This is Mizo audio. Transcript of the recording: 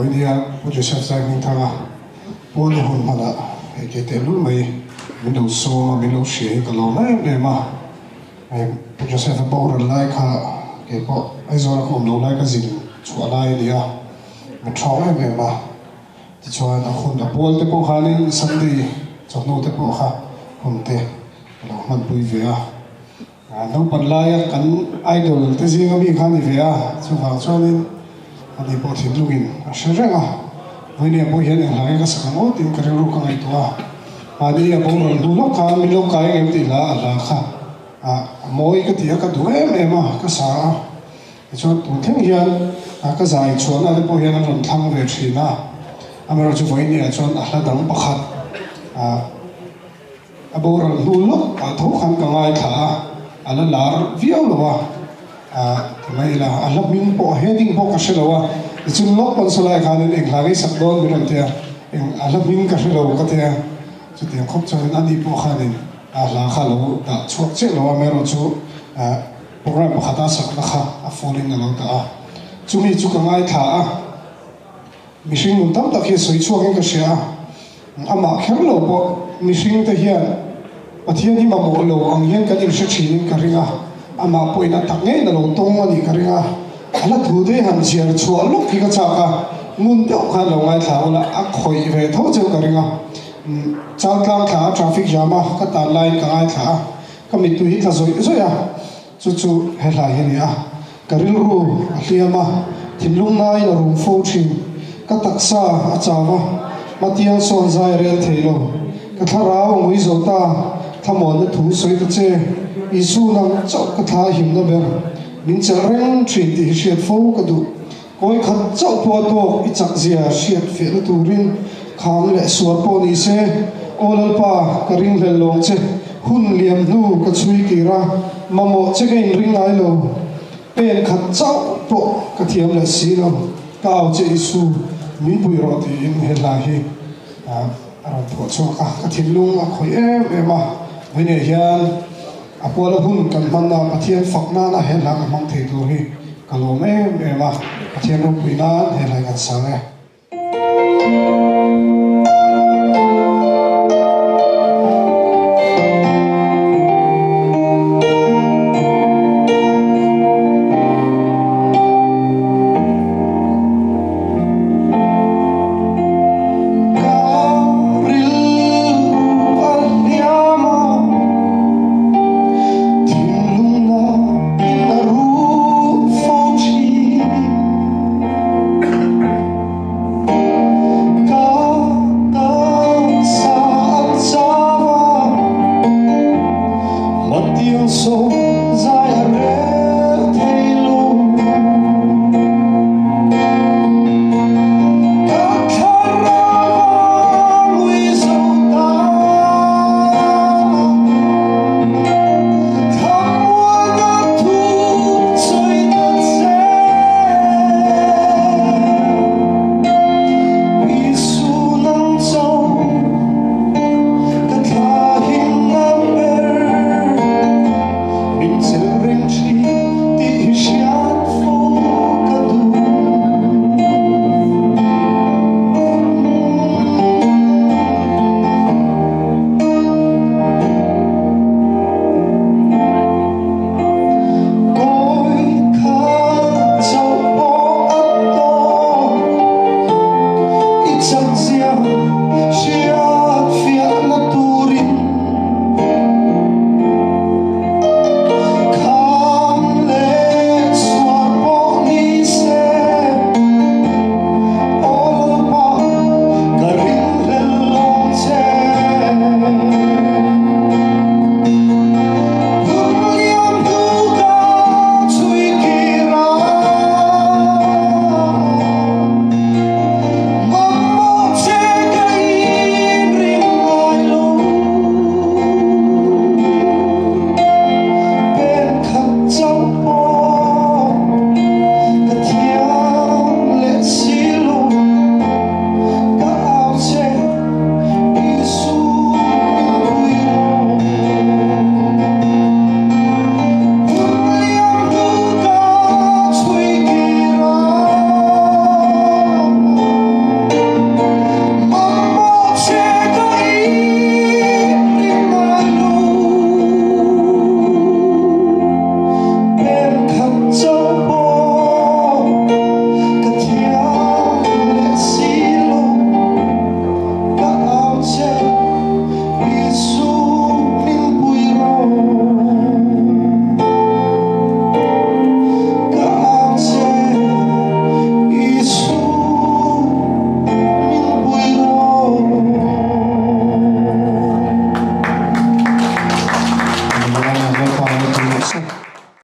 Vawinia Pu Joseph Zaihmingthanga Puala hun hmanah hei kei tehlul mai min lo sawm a, min lo hria hi ka lawm em em a. Hei Pu Joseph-a boral lai kha kei pawh Aizawla ka awm lo lai ka zin chhuah lai a ni a, min thawng em em a. Tichuan a hun a pual te pawh khanin Sunday chawhnu te pawh kha hun te ka lo hmanpui ve a. Naupan laia kan idol te zinga mi kha a ni ve a, chuvang chuanin ani pawh thinlungin a hre reng a, vawinia pawh hian eng hlai ka sak ang aw tiin ka rilru ka ngaihtuah a, mahni a boral hnu lawk khan min lo kai ang em tih hla a hla kha a mawi ka ti a, ka duh em em a, ka sa a, tichuan tun thleng hian ka zai chhuahna te pawh hian an rawn thlang ve thin a, amaherawhchu vawinia chuan a hla dang pakhat a. A boral hnu lawk ah tho khan ka ngaithla a, a la lar viau lo a, ah ti mai ila, a hla hming pawh heading pawh ka hre lo a, tichun lawk pawn saw lai khanin eng hla ngei sak dawn min rawn ti a, eng a hla hming ka hre lo ka ti a, chutiang khawp chuanin ani pawh khanin a hla kha a lo dah chhuak chiah lo a, amaherawh chu ah program pakhata sakna kha a full in a lo dah a, chumi chu ka ngaithla a. Mihring nun tam tak hi sawi chhuakin ka hria a, amah kher lo pawh mihring te hian Pathian hi mamawh lo ang hian kan inhre thinin ka ring a, amah pawhin a tak ngeiin a lo tawng a nih ka ring a, a hla thu te han chhiar chhuah lawk hi ka chak a, ngun deuh khan lo ngaithla ula a khawih ve tho cheu ka ring a, Chaltlang thla a traffic jam a ka tan laiin ka ngaithla a, ka mittui hi tla zawih zawih a, chu chu he hla hi a ni a. Ka rilru a hliam a, thinlung naiin a rum fo thin. Ka taksa a chau a, hmatiang sawn zai a rel thei lo. Ka thlarau a ngui zo ta, thlamuanna thu sawi ta che. Isu nang chauh ka thla a himna ber. Min chelh reng thin tih hi hriat fo ka duh. Kawi khat chauh pawh a tawk i chak zia hriat fiahna turin kham leh sual pawh ni se, Aw Lalpa, ka ringhlel lawng che, hun liam hnu ka chhui kir a, mamawh che ka inring ngai lo, pen khat chauh pawh ka thiam leh si lo, ka au che Isu, min pui rawh tiin he hla hi a rawn phuah chhuak a, ka thinlung a khawih em em a, vawiinah hian a puala hun kan hman a, Pathian fak nana he hla ka hmang thei tur hi ka lawm em em a, Pathian ropui nan he hla hi kan sang e.